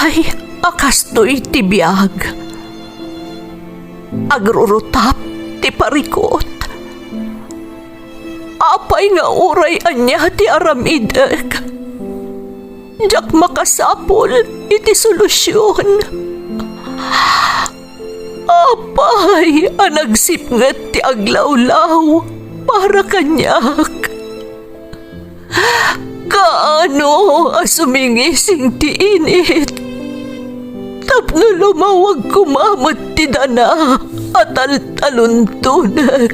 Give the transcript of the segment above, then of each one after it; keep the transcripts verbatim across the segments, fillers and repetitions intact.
Ay, a kastoy ti biag. Agrurutap ti parikut. Apay nga uray ania ti aramidek, diak makasapul iti solusion. Apay a nagsipnget ti aglawlaw para kaniak? Kaano a sumingising ti init tapno lumawag koma met ti dana a taltaluntonek,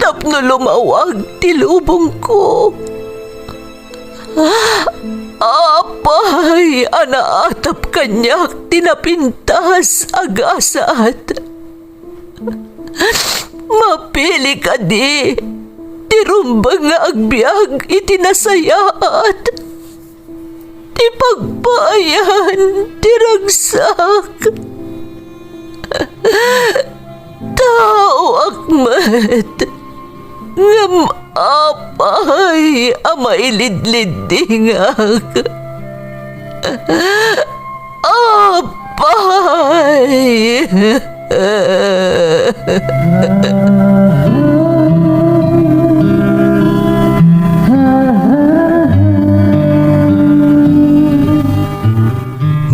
tapno lumawag ti lubongko? Apay a naatap kaniak ti napintas a gasat? Mapili kadi ti rumbeng nga agbiag iti nasayaat, ti pagpaayan ti ragsak? Taoak met, ngem apay a mailidliddingak? Apay!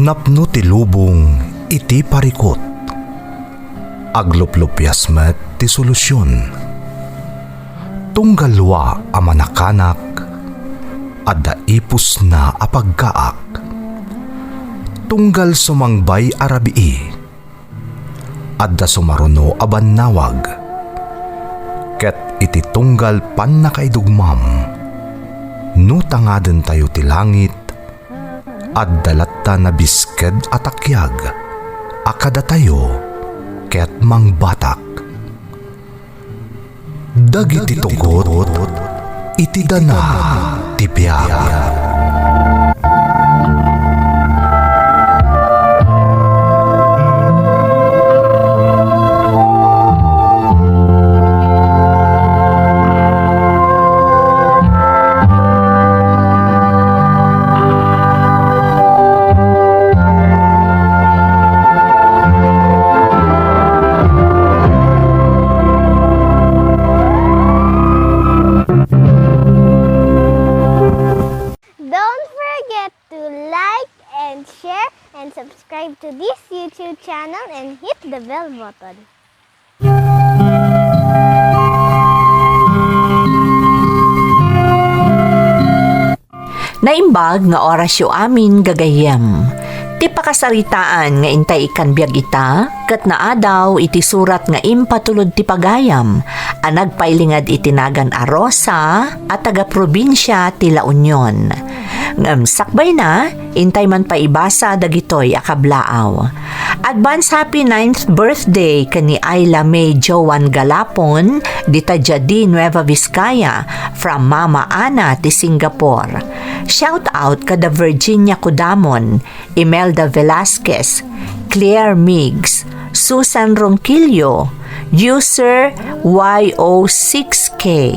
Napno ti lubong iti parikut. Agluplupias met ti solusion. Tunggal dua a manakanak, adda ipusna a pagkaak. Tunggal sumangbay a rabii, adda sumaruno a bannawag. Ket iti tunggal pannakaidugmam, no tangadentayo ti langit, adda latta nabisked a takiag a kadatayo ket mangbatak. Dagiti tugot iti dana ti biag. Don't forget to like and share and subscribe to this YouTube channel and hit the bell button. Naimbag nga orasyo amin, gagayyem. Ti pakasaritaan nga intay ikkan biag ita, ket naadaw iti surat nga impatulod ti pagayam a nagpailingad iti nagan a Rosa a taga-probinsia ti La Union. Ngem sakbayna, intay man paibasa dagitoy a kablaaw. Advance happy ninth birthday ken ni Ayla May Joan Galapon, dita Jadi, Nueva Vizcaya, from Mama Ana ti Singapore. Shout out kada Virginia Codamon, Imelda Velasquez, Claire Miggs, Susan Ronquillo, user Y O six K.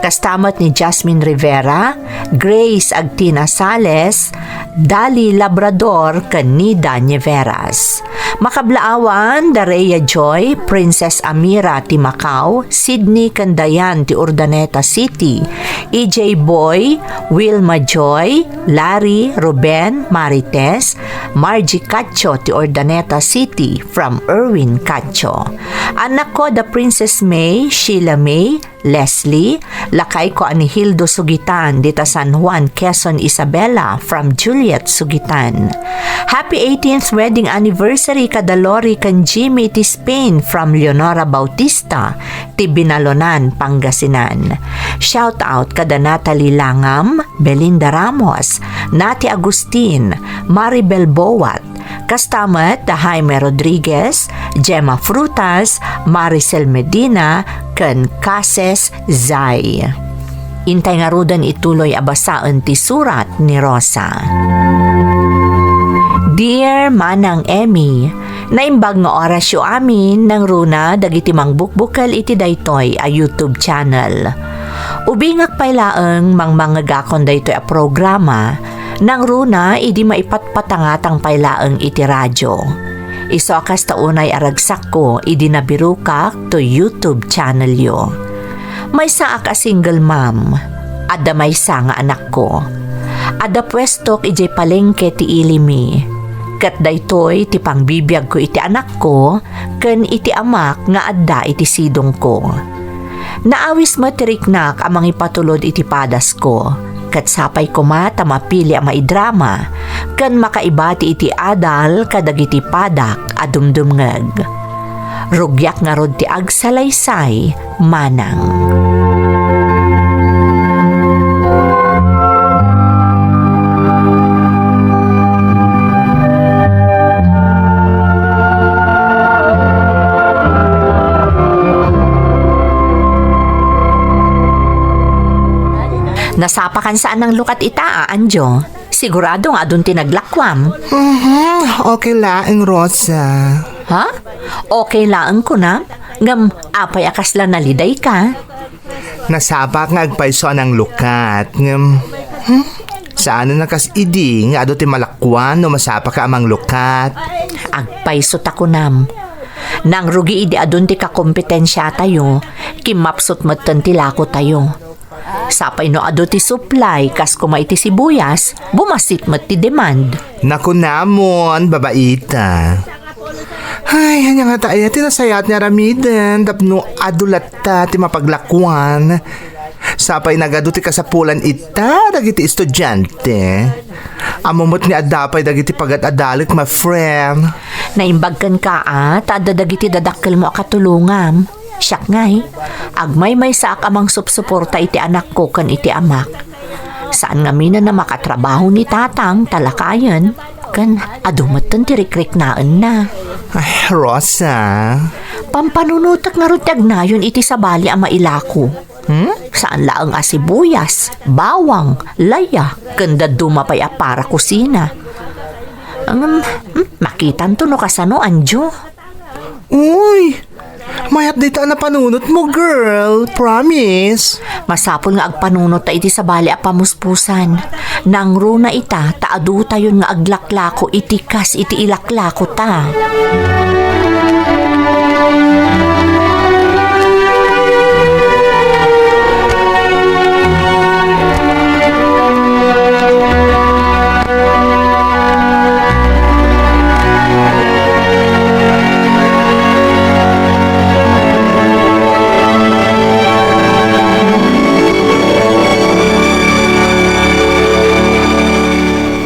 Kasta met ni Jasmine Rivera, Grace Agtina Sales, Dali Labrador, ken Nida Nieveras. Makablaawan, Daria Joy, Princess Amira ti Macau, Sydney ken Dayan ti Urdaneta City, E J Boy, Wilma Joy, Larry, Ruben, Marites, Margie Cacho ti Urdaneta City from Erwin Cacho. Annakko da Princess May, Sheila May, Leslie, lakayko a ni Hildo Sugitan dita San Juan, Quezon, Isabela from Juliet Sugitan. Happy eighteenth wedding anniversary kada Lori ken Jimmy iti Spain from Leonora Bautista ti Binalonan, Pangasinan. Shout out kada Natalie Langam, Belinda Ramos, Nati Agustin, Maribel Boat, kasta met da Jaime Rodriguez, Gemma Frutas, Maricel Medina, ken Cases Zay. Intay ngaruden ituloy a basaen ti surat ni Rosa. Dear Manang Emmy, naimbag nga orasyo amin, nangruna dagiti mangbukbukel iti daytoy a YouTube channel. Ubingak pay laeng mangmangegakon daytoy a programa, Nangruna idi maipatpatangatang pay laeng iti radio. Isu a kasta unay a ragsakko idi nabirokak to YouTube channelyo. Maysaak a single mom. Adda maysa nga anakko. Adda puestok idiay palengke ti ilimi. Ket daytoy ti pangbibiagko iti anakko ken iti amak nga adda iti sidongko. Naawis met ti riknak a mangipatulod iti padasko, ket sapay koma ta mapili a maidrama ken makaibati iti adal kadagiti padak a dumdumngeg. Rugiak ngarud ti agsalaysay manang. Nasapakan saan nang lukat ita, a, Anjo? Sigurado nga adun ti naglakuam. Mhm, okay laeng, Rosa. Ha? Okay laeng kunam? Ngem apay a kasla nalidayka? Nasapak nga agpayso a nanglukat, ngem, hmm? Saanen a kas idi nga adu ti malakuan no masapaka a manglukat. Agpayso ta kunam. Nangrugi idi adun ti kakompetensiatayo, kimmapsut metten ti lakotayo. Sapay no adu ti supply, kas koma iti sibuyas, bumasit met ti demand. Nakunamon, babaita. Ay, ania ngata aya ti nasayaat nga aramiden tapno adu latta ti mapaglakuan? Sapay nagadu ti kasapulan ita dagiti estudiante. Ammo met nga adda pay dagiti pagad-adalek, my friend. Naimbag kenka, a, ta adda dagiti dadakkelmo a katulongam. Siak ngay, agmaymaysaak a mangsupsuporta iti anakko ken iti amak. Saan ngamin a makatrabaho ni tatang ta lakayen, ken adu metten ti rikriknaenna. Ay, Rosa. Pampanunotek ngarud ti agnayon iti sabali a mailako. Hmm? Saan laeng a sibuyas, bawang, laya, ken dadduma pay a para kusina. Ngem, hmm, makitanto no kasano, Anjo. Uy! Mayat dita a napanunotmo, girl. Promise. Masapul nga agpanunot ta iti sabali a pamuspusan. Nangruna ita ta adutayon nga aglaklako iti kas iti ilaklako ta.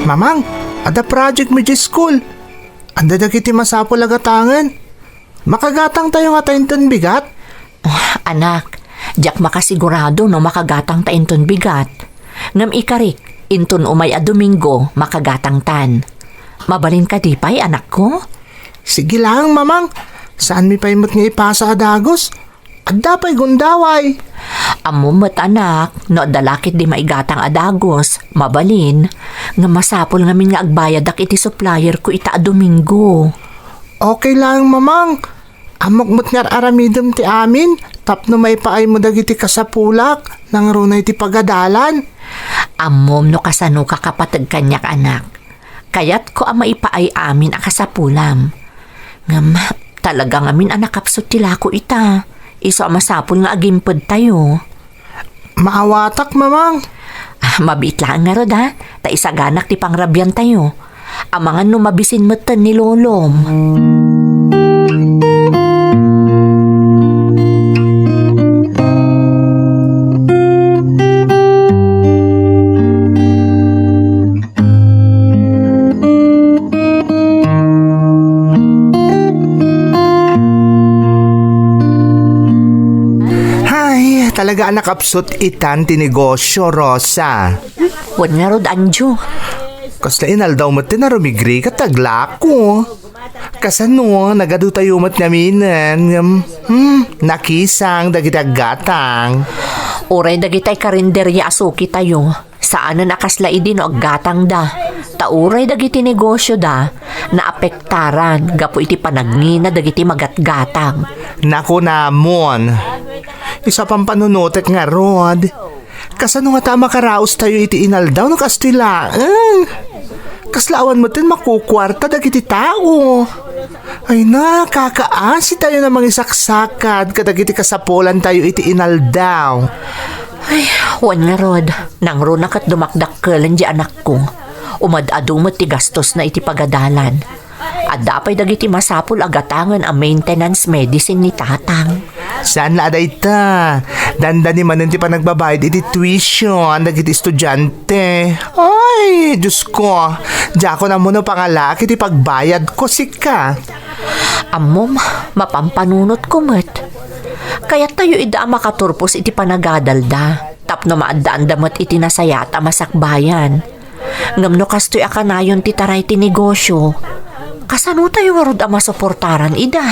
Mamang, adda project mi idiay school. Adda dagiti masapul a gatangen. Makagatangtayo ngata inton bigat? Oh, anak, diak makasigurado no makagatangta inton bigat. Ngem ikarik, inton umay a Domingo, makagatangtan. Mabalin kadi pay, anakko? Sige lang, Mamang. Saanmi pay met nga ipasa a dagus? Adda pay gundaway. Ammom met, anak, no adda la ketdi maigatang a dagus, mabalin, nga masapul ngamin nga agbayadak iti supplierko ita a Domingo. Okay lang, Mamang. Ammok met nga ar-aramidem ti amin tapno maipaaymo dagiti kasapulak nangruna iti pagadalan. Ammom no kasano ka kapateg kaniak, anak. Kayatko a maipaay amin a kasapulam. Ngem, talaga ngamin a nakapsut ti lako ita. Isu a masapul nga agimpedtayo. Maawatak, Mamang. Ah, mabiit laeng ngarud, ha? Ta isaganak ti pangrabiantayo. Amangan no mabisin metten ni Lolom. Ay, talaga a nakapsut itan ti negosyo, Rosa. Wen ngarud, Anjo. Kasla inaldaw met ti narumigri ket aglako. Kasano, nagadutayo met ngaminen, ngem, hmm, nakisang dagiti aggatang. Uray dagiti karinderia a sukitayo. Saanen a kasla idi no aggatangda. Ta uray dagiti negosioda, naapektaran gapu iti panagngina dagiti magatgatang. Nakunamon. Isu a pampanunotek ngarud. Kasano ngata a makaraos tayo iti inaldaw no kastoy laeng? Kasla awan metten makukuarta dagiti tao. Ay na, kakaasi tayo na mangisaksakad kadagiti kasapulan tayo iti inaldaw. Ay, wen ngarud, nangruna ket dumakdakkelen di anakko. Umad-adu met ti gastosna iti pagadalan. Adda pay dagiti masapul a gatangen a maintenance medicine ni tatang. Saan la a dayta? Dandani manen ti panagbabayad iti tuition dagiti estudiante. Ay, Diosko, diakon ammo no pangalaak iti pagbayadko sika. Ammom, mapampanunotko met. Kayattayo ida a makaturpos iti panagadalda, tapno maaddaanda met iti nasayaat a masakbayan. Ngem no kastoy a kanayon ti taray ti negosio, kasano tayo ngarud a masuportaran ida?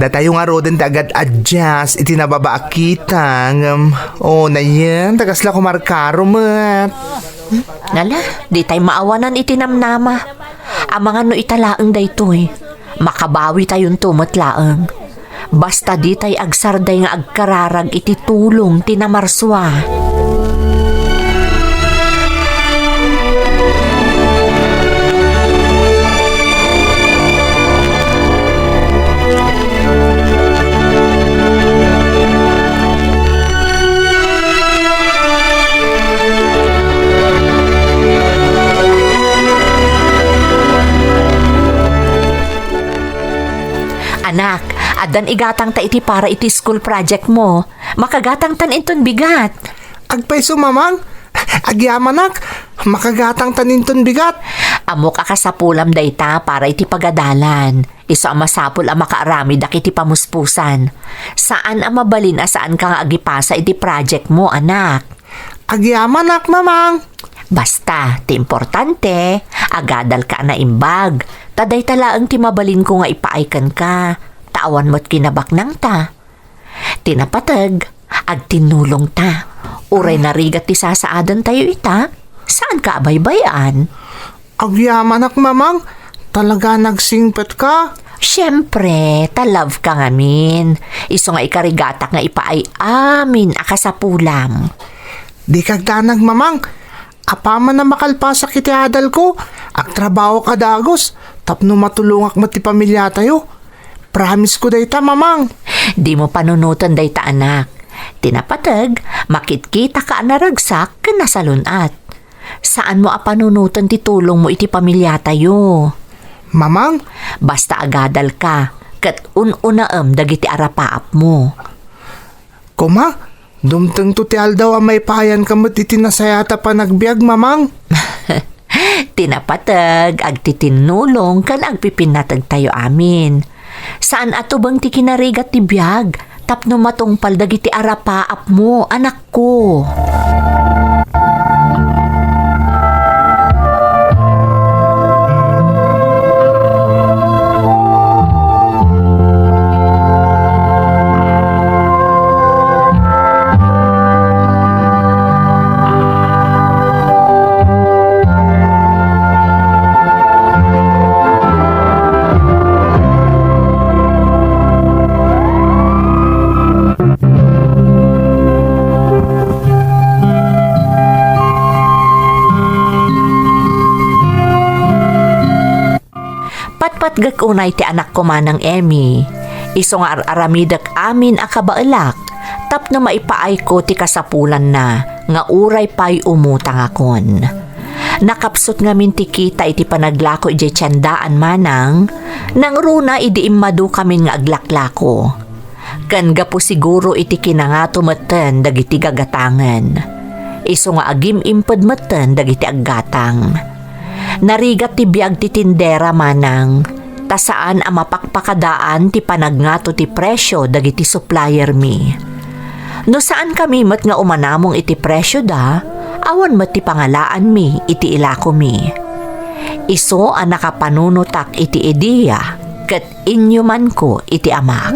Datayo ngaruden ti agad-adjust iti nababa a kita, ngem, o, nayen, ta kasla kumarkaro met. Nala, ditay maawanan iti namnama. Amangan no ita laeng daytoy. Makabawitayonto met laeng. Basta ditay agsarday nga agkararag iti tulong ti namarsua. Anak, addan igatangta iti para iti school project mo. Makagatangtan inton bigat. Agpayso, Mamang? Agyamanak, makagatangtan inton bigat. Ammok a kasapulam dayta para iti pagadalan. Isu a masapul a makaaramidak iti pamuspusan. Saan a mabalin a saanka nga agipasa iti project mo, anak. Agyamanak, Mamang. Basta, ti importante, agadalka a naimbag. Ta dayta laeng ti mabalinko nga ipaay kenka. Ta awan met kinabaknangta. Ti napateg, agtinnulongta. Uray narigat ti sasaadantayo ita, saanka a baybay-an. Agyamanak, Mamang. Talaga nagsingpetka? Siempre, ta love ka ngamin. Isu nga ikarigatak nga ipaay amin a kasapulam. Dika agdanag, Mamang. Apaman a makalpasak iti adalko, agtrabahok a dagus tapno matulongak met ti pamiliatayo. Promise ko dayta, Mamang. Dimo panunoten dayta, anak. Ti napateg, makitkitaka a naragsak ken nasalun-at. Saanmo a panunoten ti tulongmo iti pamiliatayo. Mamang? Basta agadalka, ket un-unaem dagiti arapaapmo. Koma, dumtengto ti aldaw a maipaayanka met iti nasayaat a panagbiag, Mamang. Ti napateg, agtitinnulong, ken agpipinnategtayo amin. Saan a tubeng ti kinarigat ti biag, tapno matungpal dagiti arapaapmo, anakko. Patpatgek unay ti anakko, Manang Emmy. Isu nga ar-aramidek amin a kabaelak tapno maipaayko ti kasapulanna nga uray pay umutangakon. Nakapsut ngamin ti kita iti panaglako idiay tiendaan, Manang, nangruna idi immadukamin nga aglaklako. Ken gapu siguro iti kinangato metten dagiti gagatangen. Isu nga agim-imped metten dagiti aggatang. Narigat ti biag ti tindera, Manang, ta saan a mapakpakadaan ti panagngato ti presio dagiti suppliermi. No saankami met nga umanamong iti presioda, awan met ti pangalaanmi iti ilakomi. Isu a nakapanunotak iti idea ket inyumanko iti amak.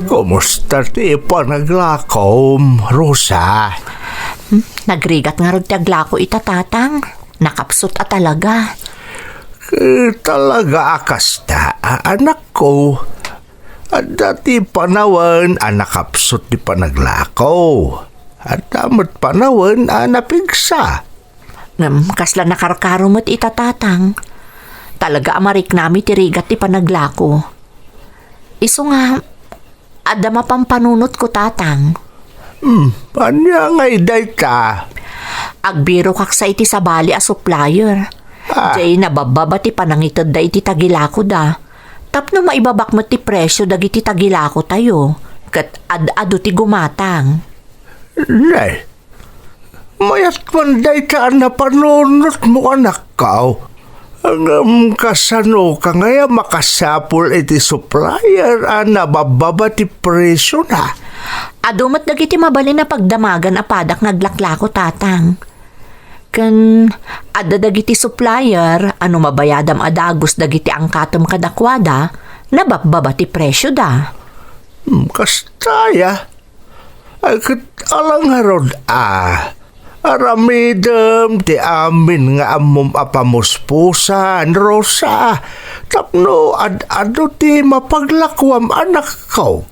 Kumusta ti panaglakom, Rosa. Hmm, nagrigat ngarud ti aglako ita, Tatang. Nakapsut a talaga. Eh, talaga a kasta, a, anakko. Adda ti panawen a nakapsut ti panaglako. Adda met panawen a napigsa. Ngem, kasla nakarkaro met ita, Tatang. Talaga a mariknami ti rigat ti panaglako. Isu nga, adda mapampanunotko, Tatang. Hmm, ania ngay dayta? Agbirokak sa iti sabali a supplier. Ah. Jay nababbaba ti panangitedda iti tagilakoda. Tapno maibabak met ti presio dagiti tagilakotayo, ket ad-adu ti gumatang. Nay, mayat man dayta a napanunotmo, anakko. Ngem kasano ka ngay a makasapul iti supplier a nababbaba ti presiona? Adu met dagiti mabalin a pagdamagan a padak naglaklako, Tatang. Ken adda dagiti supplier a no mabayadam a dagus dagiti angkatem kadakuada, nababbaba ti presioda. Hmm, kasta aya. Ay, ket ala ngarud a. Aramidem ti amin nga ammom a pamuspusan, Rosa, tapno ad-adu ti mapaglakuam, anakko.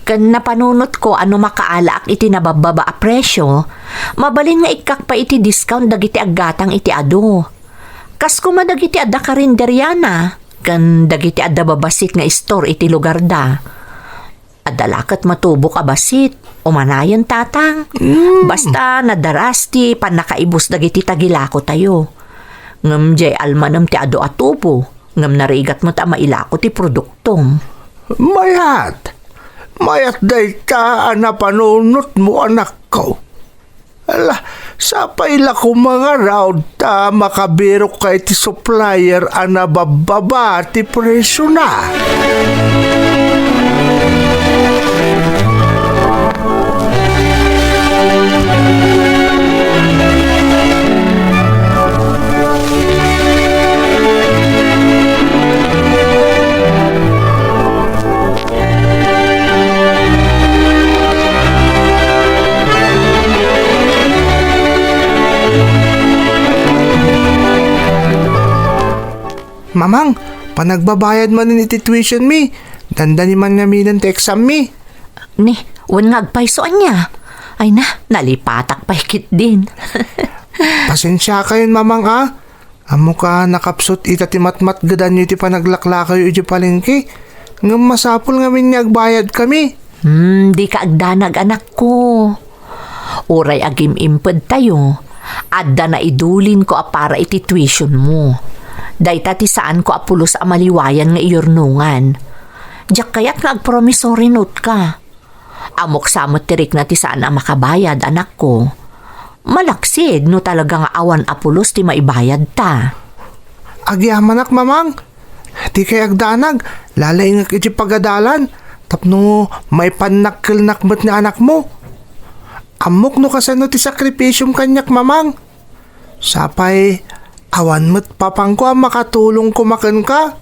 Ken napanunotko a no makaalaak iti nababbaba a presio, mabalin nga ikkak pay iti discount dagiti aggatang iti adu. Kas koma dagiti adda karinderiana, ken dagiti adda babassit nga istor iti lugarda. Adda la ket matubok a bassit, umanayen, Tatang. Mm. Basta nadaras ti pannakaibus dagiti tagilakotayo. Ngem jay almanem ti adu a tubo, ngem narigat met a mailako ti produktom. Mayat! Mayat dayta a napanunotmo, anakko. Ala, sapay la koma ngarud ta makabirokka iti supplier a nababbaba ti presiona. Mamang, panagbabayad manen iti tuition mi. Dandani man ngamin ti exam mi. Ni, wen nga agpayso ania? Ay na, nalipatak pay ketdin. Pasensiakayon, Mamang, a. Ammok a nakapsut ita ti matmatgedanyo iti panaglaklakayo idiay palengke. Ngem masapul ngamin nga agbayadkami. Hmm, dika agdanag, anakko. Uray agim-impedtayo, adda naidulinko a para iti tuitionmo. Dayta ti saanko a pulos a maliwayan nga iyurnongan. Diak kayat nga agpromissory note ka. Ammok sa met ti rikna ti saan a makabayad, anakko. Malaksid no talaga nga awan a pulos ti maibayadta. Agyamanak, Mamang. Dikay agdanag, lalaingek iti pagadalan, tapno maipannakkelnak met ni anakmo. Ammok no kasano ti sakripisiom kaniak, Mamang. Sapay, awan met papanko a makatulong koma kenka.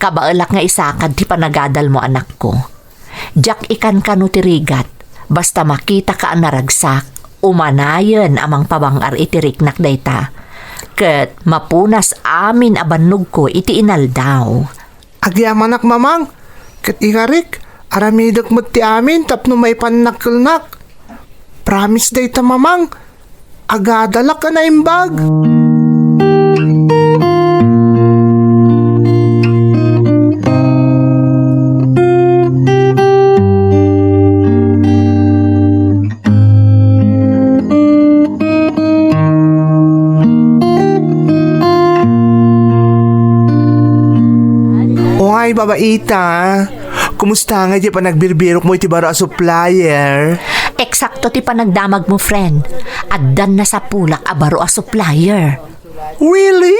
Kabaelak nga isakad ti panagadalmo, anakko. Diak ikankano ti rigat, basta makitaka a naragsak, umanayen a mangpabang-ar iti riknak dayta, ket mapunas amin a bannogko iti inaldaw. Agyamanak, Mamang, ket ikarik, aramidek met ti amin tapno maipannakkelnak. Promise dayta, Mamang. Agadalak a naimbag. Ungay, babaita. Kumusta nga di panagbirbirok mo iti baro a supplier? Eksakto ti panagdamag mo, friend. Addan nasapulak a baro a supplier. Really?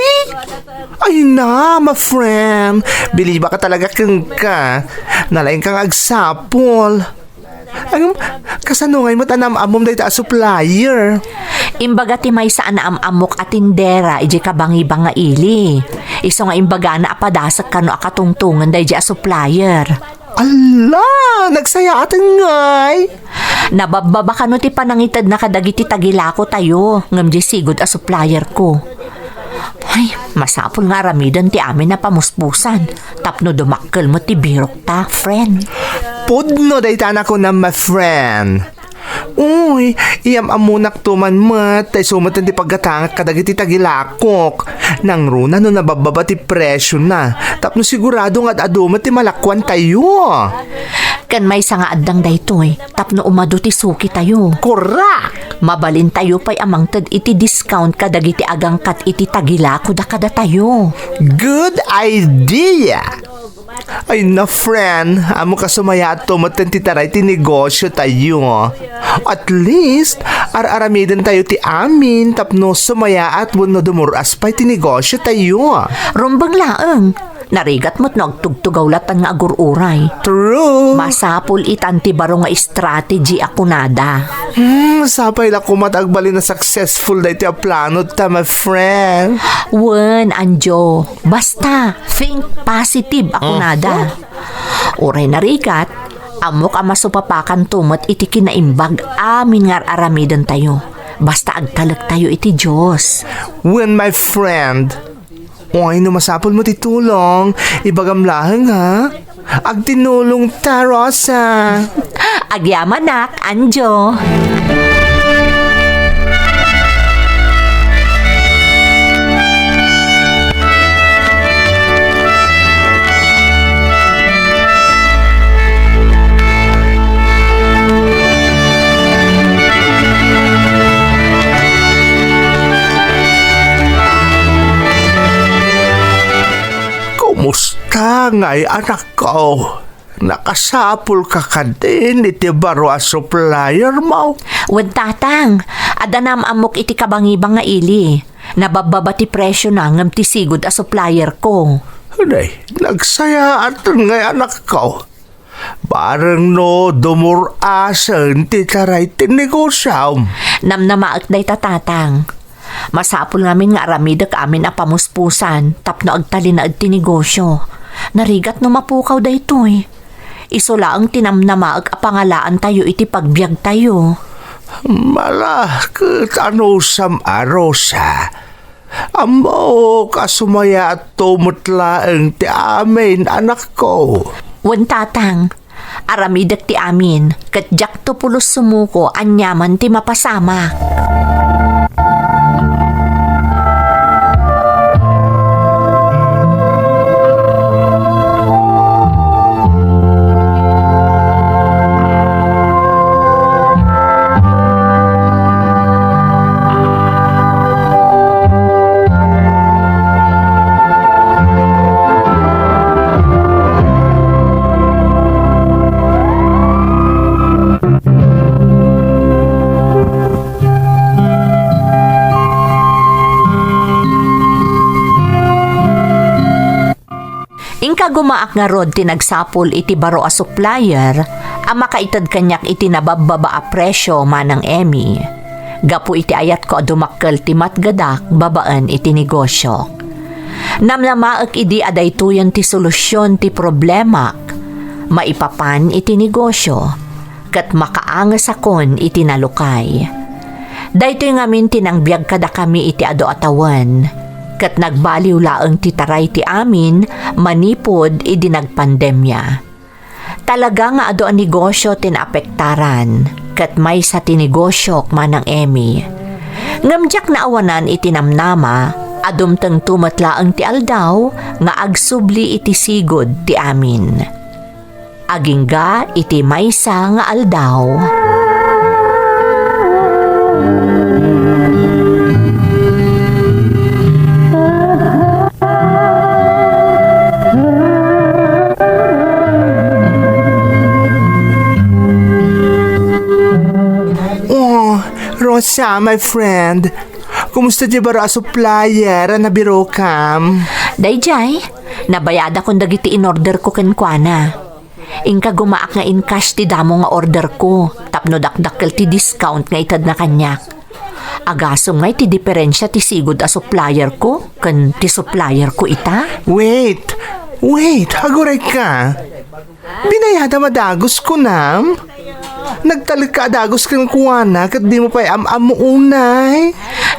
Ay na, my friend. Bilibak talaga kenka. Nalaing kang agsapol. Ang, kasano ngay met a naam-ammom dayta a supplier? Imbaga ti maysa a naam-ammok a tindera idiay kabangibang nga ili. Isu nga imbagana a padasek kano a katungtongen daydi a supplier. Ala, nagsayaaten ngay! Nababbaba kano ti panangitedna kadagiti tagilakotayo, ngem di sigud a supplierko. Ay, masapul nga aramiden ti amin a pamuspusan, tapno dumakkel met ti birokta, friend. Pudno dayta a nakunam, my friend. Uy, iyam-ammonakto man met, ta isu met ti paggatangak kadagiti tagilakok. Nangruna no nababbaba ti presiona, tapno sigurado nga ad-adu met ti malakuantayo. Ken maysa nga addang daytoy, tapno umadu ti sukitayo. Korek! Mabalintayo pay a mangted iti discount kadagiti agangkat iti tagilakoda kadatayo. Good idea! Ay na, friend, ammok a sumayaatto metten ti taray ti negosiotayo. At least, ar-aramidentayo ti amin tapno sumayaat wenno dumur-as pay ti negosiotayo. Rumbeng laeng. Narigat met no agtugtugaw latan nga agur-uray. True. Masapul itan ti baro nga strategy a kunada. Hmm, sapay la koma ta agbalin a successful daytoy a plano ta, my friend. Wen, Anjo. Basta, think positive a kunada. Aha. Uray narigat, ammok a masupapakanto met iti kinaimbag amin nga ar-aramidentayo. Basta agtalektayo iti Dios. Wen, my friend. Uy, no masapul mo ti tulong, ibagam laeng, ha? Agtinulong ta, Rosa. Agyamanak, Anjo. Kumusta ngay, anakko? Nakasapulka kadin iti baro a supplier mo? Wen, Tatang, adda naam-ammok iti kabangibang nga ili. Nababbaba ti presiona ngem ti sigud a supplier ko. Nay, nagsayaaten ngay, anakko. Bareng no dumur-asen ti taray ti negosiom. Namnamaek dayta, Tatang. Masapul ngamin nga aramidek amin a pamuspusan tapno agtalinaed ti negosio. Narigat no mapukaw daytoy. Isu laeng ti namnamaek a pangalaantayo iti pagbiagtayo. Mala ket anusam a, Rosa. Ammok a sumayaatto met laeng ti amin, anakko. Wen, Tatang, aramidek ti amin, ket diakto pulos sumuko aniaman ti mapasamak. Inka gumaak ngarud ti nagsapul iti baro a supplier a makaited kaniak iti nababbaba a presio, Manang Emmy, gapu iti ayatko a dumakkel ti matgedak babaen iti negosiok. Namnamaek idi a daytoyen ti solusion ti problemak maipapan iti negosio. Ket makaangesakon iti nalukay. Daytoy ngamin ti nangbiag kadakami iti adu a tawen, ket nagbaliw laeng ti taray ti amin manipud idi nagpandemia. Talaga nga adu a negosio ti naapektaran, ket maysa ti negosiok, Manang Emmy. Ngem diak naawanan iti namnama a dumtengto met laeng ti aldaw nga agsubli iti sigud ti amin. Agingga iti maysa nga aldaw. Oh, Rosa, my friend. Kumusta ti baro a supplier a nabirokam? Daydiay, nabayadakon dagiti inorderko kenkuana. Inka gumaak nga in-cash ti damo nga orderko, tapno dakdakkel ti discount nga itedna kaniak. Agasem ngay ti diferensia ti sigud a supplierko ken ti supplierko ita? Wait! Wait! Agurayka! Binayadam a dagus, kunam? Nagtalekka a dagus kenkuana ket dimo pay am-ammo unay.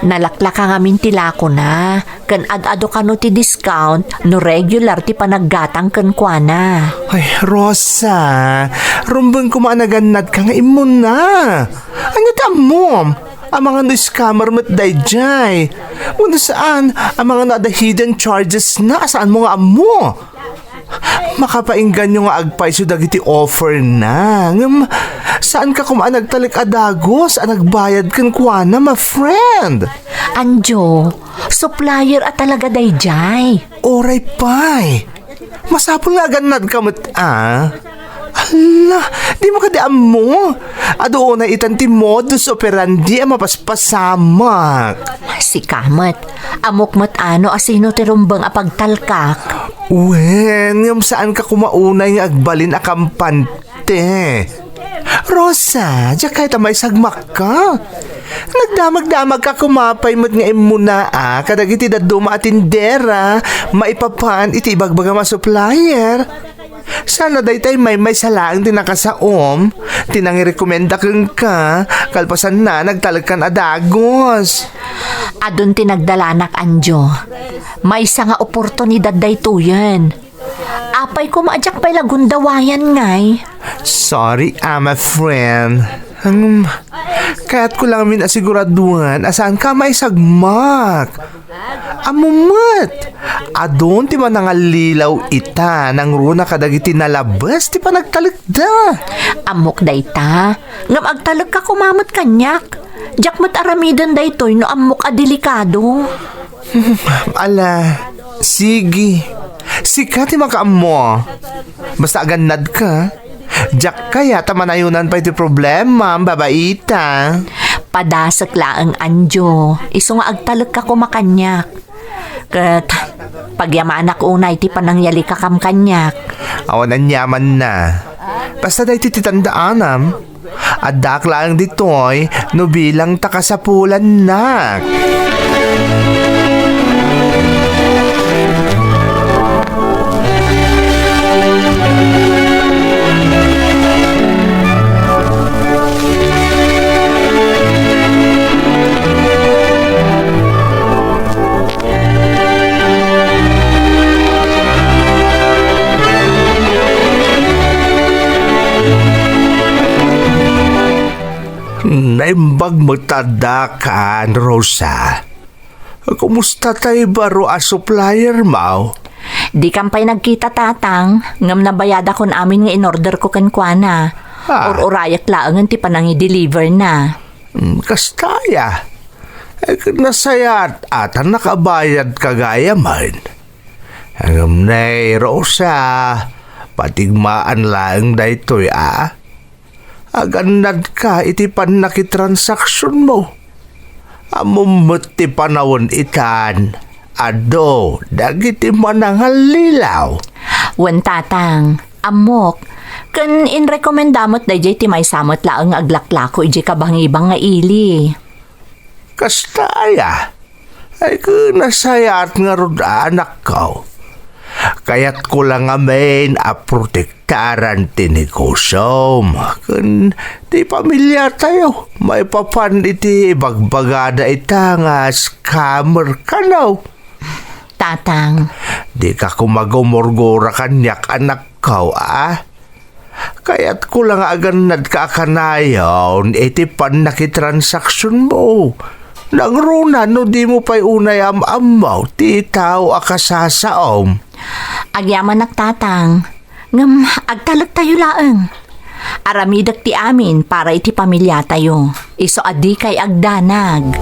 Nalaklaka ngamin ti lakona, ken ad-adu kano ti discount no regular ti panaggatang kenkuana. Ay, Rosa, rumbeng koma a nagannadka nga immuna. Ania ti ammom? Amangan no scammer met daydiay. Wenno saan, amangan no adda hidden charges na a saanmo nga ammo. Makapaingganyo nga agpayso dagiti offer na, ngem saanka koma a nagtalek a dagus a nagbayad kenkuana, my friend. Anjo, supplier a talaga daydiay. Oray pay. Masapul nga agannadka met, a. Hala, dimo kadi ammo? Adu unay itan ti modus operandi a mapaspasamak. Sika met, ammok met a no asino ti rumbeng a pagtalkak. Wen, ngem saanka koma unay nga agbalin a kampante. Rosa, diak kayat a maisagmakka. Nagdamagdamagka koma pay met nga immuna a kadagiti dadduma a tindera maipapan iti ibagbagam a supplier. Sana daytay maymaysa laeng ti nakasaom, ti nangirekomenda kenka, kalpasanna, nagtalekkan a dagus. Adun ti nagdalanak, Anjo. Maysa nga oportunidad daytoyen. Apay koma a diak pay la gundawayan ngay? Sorry, a, my friend. Hmm, kayatko lang amin a siguraduan a saanka maisagmak. Ammom met, adun ti manangallilaw ita nangruna kadagiti nalabes ti panagtalekda. Ammok dayta, ngem agtalekka koma met kaniak. Diak met aramiden daytoy no ammok a delikado. Ala, sige. Sika ti makaammo. Basta agannadka. Diak kayat a manayonan pay ti problema, babaita. Padasek laeng, Anjo. Isu nga agtalekka koma kaniak. Ket pagyamanak unay ti panangyalikakam kaniak. Awan aniamanna. Basta daytoy ti tandaanam. Addaak laeng ditoy no bilang ta kasapulannak. Naimbag met adda kan, Rosa. Kumusta tay baro a supplier mo? Dikam pay nagkita, Tatang, ngem nabayadakon amin nga inorderko kenkuana. Ah. Ur-urayek laengen ti panangideliverna. Hmm, kasta aya. Eh, nasayaat a ta nakabayadka gayamen. Ngem ne, Rosa, patigmaan laeng daytoy, a. Agannadka iti pannakitransaksiyonmo. Ammom met ti panawen itan, adu dagiti manangallilaw. Wen, Tatang, ammok. Ken inrekomenda met daydiay ti maysa met laeng nga aglaklako idiay kabangibang nga ili. Kasta aya? Ay, ken nasayaat ngarud a anakko. Kayatko la ngamin a protektaran ti negosiom ken ti pamiliatayo maipapan iti ibagbagada ita nga scammer kano. Tatang. Dika koma gumurgura kaniak, anakko, a? Kayatko la nga agannadka a kanayon iti pannakitransaksiyonmo. Nangruna no dimo pay unay am-ammo ti tao a kasasaom. Agyamanak, Tatang. Ngem agtalektayo laeng. Aramidek ti amin para iti pamiliatayo. Isu a dikay agdanag.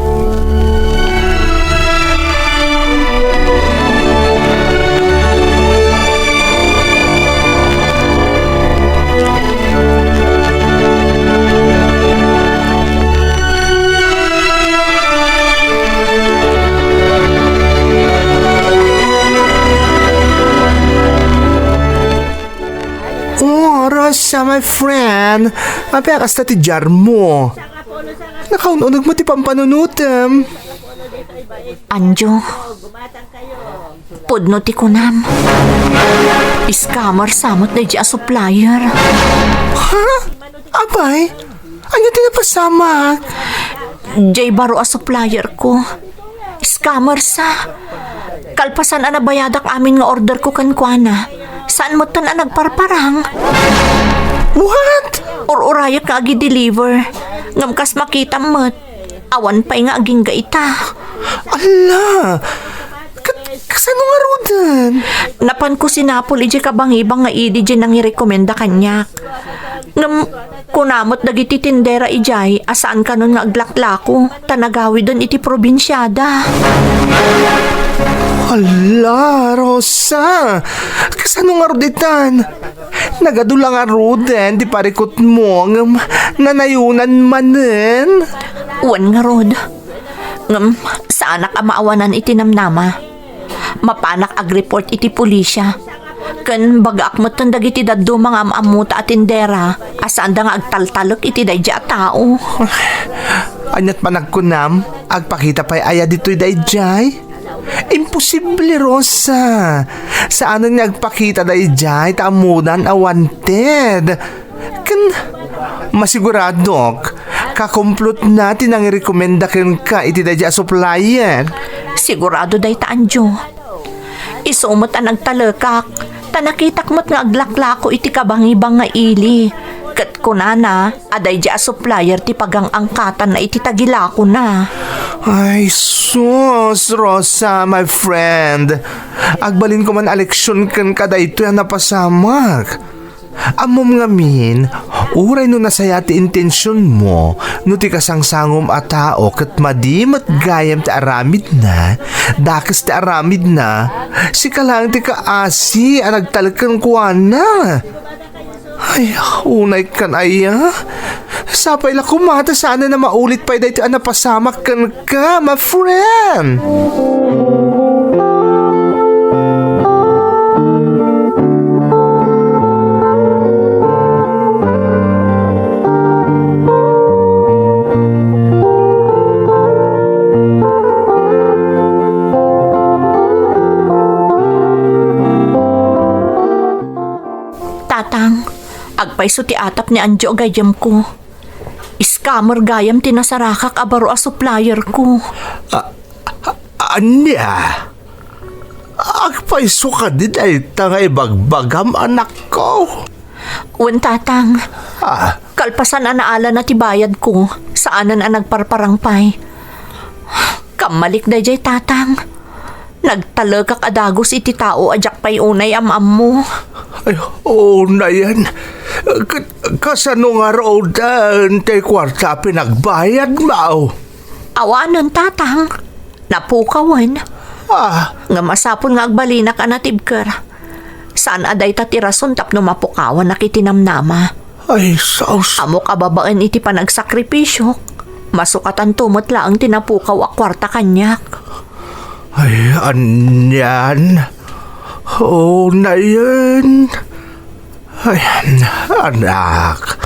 Oh, Rosa, my friend. Apay a kasta ti diarmo? Nakaun-uneg met ti pampanunotem. Anjo. Pudno ti kunam. Scammer sa met daydi a supplier. Ha? Apay? Ania ti napasamak? Jay baro a supplier ko. Scammer sa. Kalpasan a nabayadak amin nga order ko kenkuana, saan metten a nagparparang. What? Ur-urayek nga agi-deliver. Ngem kas makitam met, awan pay nga agingga ita. Ala! Kat-, kasano ngaruden? Napan ko sinapul idiay kabangibang nga ili diay nangirekomenda kaniak. Ngem kuna met dagiti tindera idiay a saan kanon nga aglaklako ta nagawiden iti probinsiada. Hala, Rosa! Kasano ngarud itan? Nagadu la ngaruden ti parikutmo ngem nanayonan manen? Wen ngarud. Ngem saanak a maawanan iti namnama. Mapanak agreport iti pulisia. Ken bagaak metten dagiti dadduma nga am-ammota a tindera a saanda nga agtaltalek iti daydi a tao. Aniat man agkunam, agpakita pay aya ditoy daydiay? Imposible, Rosa. Saanen nga agpakita daydiay ta ammodan a wanted. Ken masiguradok, kakumplotna ti nangirekomenda kenka iti daydi a supplier. Sigurado dayta, Anjo. Isu met a nagtalekak, ta nakitak met nga aglaklako iti kabangibang nga ili. Ket kunana a daydi a supplier ti pagang-angkatanna iti tagilakona. Ay, sus, Rosa, my friend. Agbalinko man a leksion kenka daytoy a napasamak. Ammom ngamin, uray no nasayaat ti intensionmo, no ti kasangsangom a tao ket madi met gayam ti aramidna, dakes ti aramidna, sika laeng ti kaasi a nagtalek kenkuana. Ay, unay kan aya? Sapay la koma ta saanen a maulit pay daytoy a napasamak kenka, my friend. Tatang, agpayso ti atap ni Anjo a gayyemko. Scammer gayam ti nasarakak a baro a supplier ko. A-, a-, ania? Agpayso kadi dayta nga ibagbagam, anakko? Wen, Tatang. Ah. Kalpasan a naalana ti bayad ko, saanen a nagparparang pay. Kammalik daydiay, Tatang. Nagtalekak a dagus iti tao a diak pay unay am-ammo. Ay, unayen. Ka-, kasano ngaruden ti kuarta a pinagbayadmo? Awanen, Tatang. Napukawen. Ah. Nga masapul nga agbalinak a natibker. Saan a dayta ti rason tapno mapukawanak iti namnama. Ay, sus. Ammok a babaen iti panagsakripisio, masukatanto met laeng ti napukaw a kuarta kaniak. Ay, anian? Unayen. Ay, anak,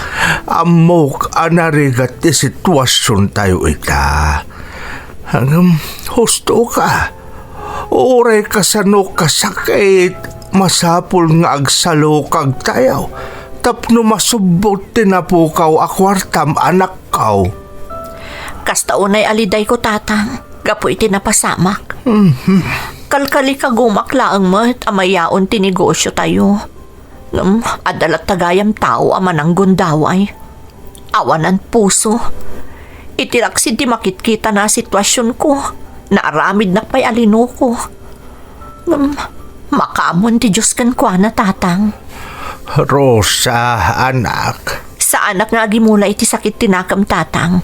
ammok a narigat ti situasiontayo ita. Ngem, husto ka. Uray kasano kasakit, masapul nga agsalukagtayo tapno masubbot ti napukaw a kuartam, anakko. Kasta unay a lidayko, Tatang, gapu iti napasamak. Mhm. Kalkalikagumak laeng met a mayaon ti negosiotayo. Ngem, adda latta gayam tao a mananggundaway. Awanan puso. Iti raksid ti makitkitana a situasionko, naaramidnak pay a linuko. Ngem, makaammoen ti Dios kenkuana, Tatang. Rosa, anak. Saanak nga agimula iti sakit ti nakem, Tatang.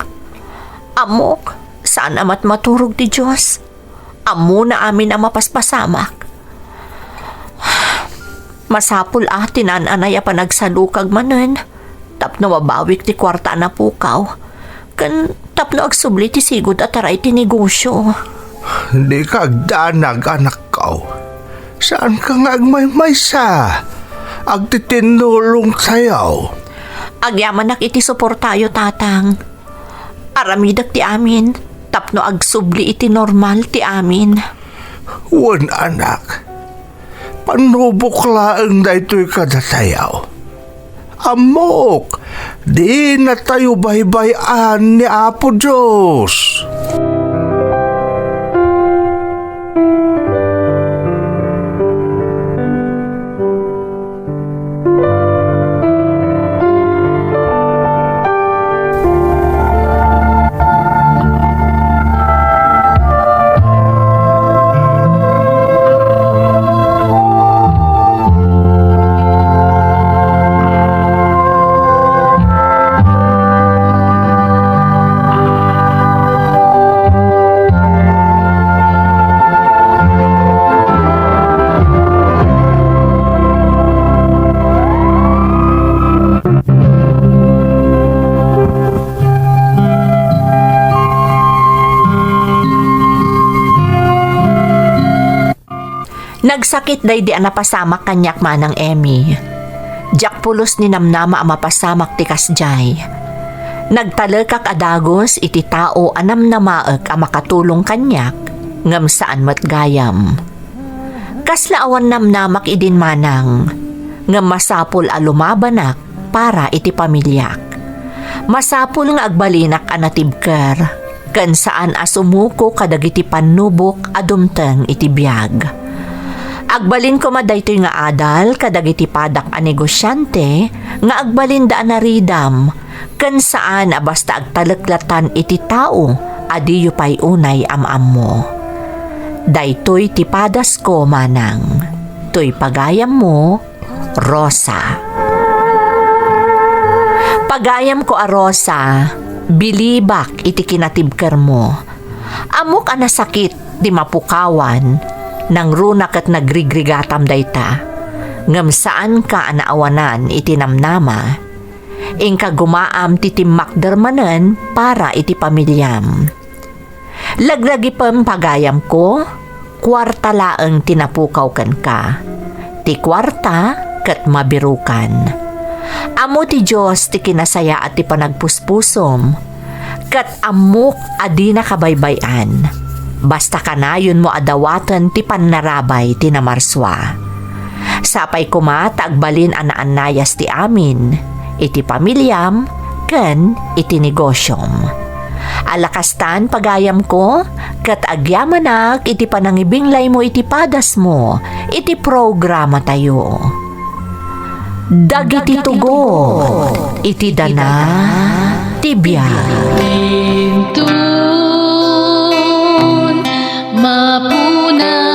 Ammok, saan a matmaturog ti Dios. Ammona amin a mapaspasamak. Masapul a ti naan-anay a panagsalukag manen tapno mabawik ti kuarta a napukaw, ken tapno agsubli ti sigud a taray ti negosio. Dika agdanag, anakko. Saanka nga agmaymaysa. Agtitinnulongtayo. Agyamanak iti suportayo, Tatang. Aramidek ti amin tapno agsubli iti normal ti amin. Wen, anak, Pannubok laeng daytoy kadatayo. Ammok, dinatayo baybay-an ni Apo Dios. Nagsakit daydi a napasamak kaniak, Manang Emmy. Diak pulos ni namnama a mapasamak ti kasdiay. Nagtalekak a dagus iti tao a namnamaek a makatulong kaniak, ngem saan met gayam. Kasla awan namnamak idin, Manang, ngem masapul a lumabanak para iti pamiliak. Masapul nga agbalinak a natibker, ken saan a sumuko kadagiti pannubok a dumteng iti biag. Agbalin koma daytoy nga adal kadagiti padak a negosiante nga agbalinda a naridam, ken saan a basta agtalek latan iti tao a diyo pay unay am-ammo. Daytoy ti padasko, Manang. Toy pagayammo, Rosa. Pagayamko a Rosa, bilibak iti kinatibkermo. Ammok a nasakit ti mapukawan, nangruna ket nagrigrigatam dayta. Ngem saanka a naawanan iti namnama. Inka gumaam ti timmakder manen para iti pamiliam. Laglagipem, pagayamko, kuarta laeng ti napukaw kenka. Ti kuarta ket mabirukan. Ammo ti Dios ti kinasayaat ti panagpuspusom, ket ammok a dinaka baybay-an. Basta kanayonmo a dawaten ti pannarabay ti namarsua. Sapay koma ta agbalin a naannayas ti amin, iti pamiliam ken iti negosiom. Ala kastan, pagayamko, ket agyamanak iti panangibinglaymo iti padasmo iti programatayo. Dagiti tugot iti dana ti biag. Inton mapuna